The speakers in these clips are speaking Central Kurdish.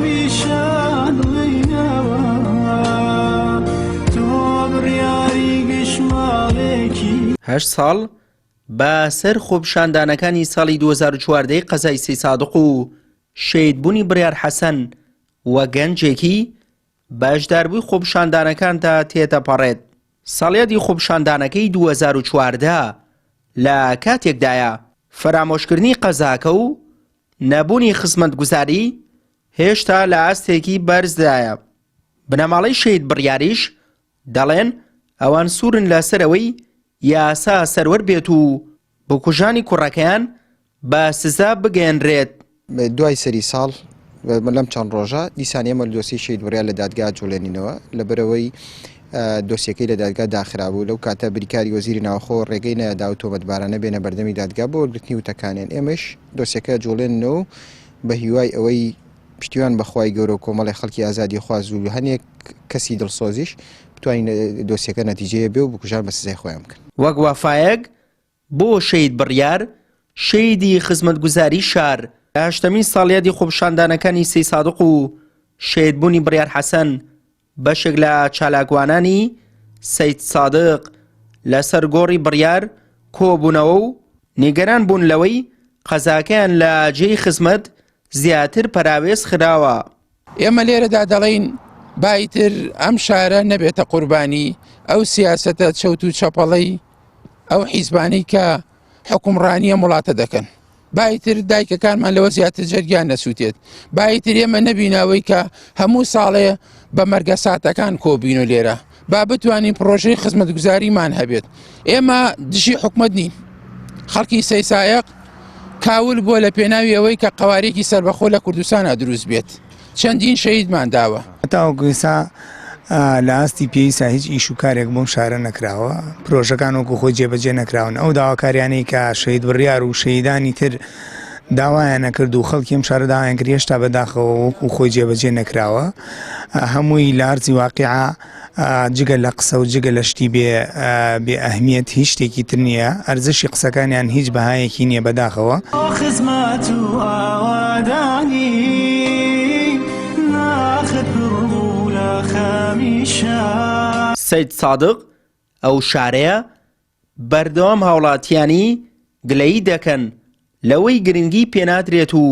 هەمیشە دڵینەوە تۆ بڕیاری گشت ماڵێکی. هەشت ساڵ بە سەر خۆپیشاندانەکانی ساڵی 2014 ی قەزای سەیسادق و شەهیدبوونی بڕیار حەسەن و گەنجێکی بەشداربووی خۆپیشاندانەکاندا تێدەپەڕێت. ساڵیادی خۆپیشاندانەکەی 2014 لە کاتێکدایە، فەرامۆشکردنی قەزاکە و نەبوونی خزمەتگوزاری هێشتا لە ئاستێکی بەرزدایە. بنەماڵەی شەهید بڕیاریش دەڵێن ئەوان سوورن لەسەر ئەوەی یاسا سەروەر بێت و بکوژانی کوڕەکەیان بە سزا بگەیەنرێت. دوای سەری ساڵ لەم چەند ڕۆژە دیسان ئێمە دۆسیەی شەهید بڕیار لە دادگا جوڵێنینەوە لەبەرئەوەی دۆسیەکەی لە دادگا داخرابوو لەو کاتە بریکاری وەزیری ناوخۆ ڕێگەی نەدا و تۆمەتبارانە بێنە بەردەمی دادگا بۆ وەرگرتنی وتەکانیان ئێمەش دۆسیەکە جوڵێننەوە و بە هیوای ئەوەی پشتیوان بە خوای گەورە و کۆمەڵی خەڵکی ئازادیخواز و هەنێک کەسی دڵسۆزیش بتوانین دۆسیەکە نەتیجەیە بێ و بکوژان بە سزای خۆیان بکەن. وەک وەفایەک بۆ شەهید بڕیار، شەهیدی خزمەتگوزاری شار، لە هەشتەمین ساڵیادی خۆپیشاندانەکانی سەیسادق و شەهیدبوونی بڕیار حەسەن، بەشێک لە چالاکوانانی سەیدسادق لەسەر گۆڕی بڕیار کۆبوونەوە و نیگەران بوون لەوەی قەزاکەیان لە جێی خزمەت زیاتر پەراوێز خراوە. ئێمە لێرەدا دەڵێین با ئیتر ئەم شارە نەبێتە قوربانی ئەو سیاسەتە چەوت و چەپەڵەی ئەو حیزبانەی کە حکومڕانی ئەم وڵاتە دەکەن. با ئیتر دایکەکانمان لەوە زیاتر جەرگیان نەسووتێت. با ئیتر ئێمە نەبینەوەی کە هەموو ساڵێ بە مەرگەساتەکان کۆبین و لێرە با بتوانین پرۆژەی خزمەتگوزاریمان هەبێت. ئێمە دژی حکومەت نین. خەڵکی سەیسایەق کاول بووە لە پێناوی ئەوەی کە قەوارێکی سەربەخۆ لە کوردستانا دروست بێت. چەندین شەهیدمان داوە. تاوەکو ئێستا لە ئاستی پێویستا هیچ ئیش و کارێک بۆم شارە نەکراوە، پرۆژەکان وەکو خۆی جێبەجێ نەکراون، ئەو داواکاریانەی کە شەهید بڕیار و شەهیدانی تر داوایان ئەکرد و خەڵکی ئەم شارە داوایان کرد هێشتا بەداخەوە وەکو خۆی جێبەجێ نەکراوە، هەمووی لە ئەرزی واقیع جگە لە قسە و جگە لە شتی بێ بێ ئەهمیەت هیچ شتێکی تر نییە، ئەرزشی قسەکانیان هیچ بەهایەکی نییە بەداخەوە. خزمەت و ئاوادانی ناخت پڕ بوو لە خەمی شار. سەید سادق ئەو شارەیە بەردەوام هاوڵاتیانی گلەیی دەکەن لەوەی گرنگی پێنادرێت و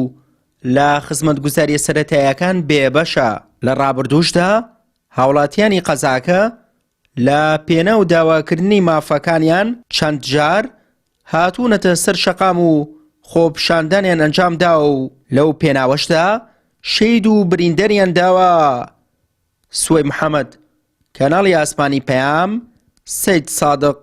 لە خزمەتگوزاریە سەرەتایەکان بێبەشە. لە ڕابردووشدا هاوڵاتیانی قەزاکە لە پێناو داواکردنی مافەکانیان چەند جار هاتوونەتە سەر شەقام و خۆپیشاندانیان ئەنجام داوە و لەو پێناوەشدا شەید و بریندەریان داوە. سوەی محەمەد، کەناڵی ئاسمانی پەیام، سەید سادق.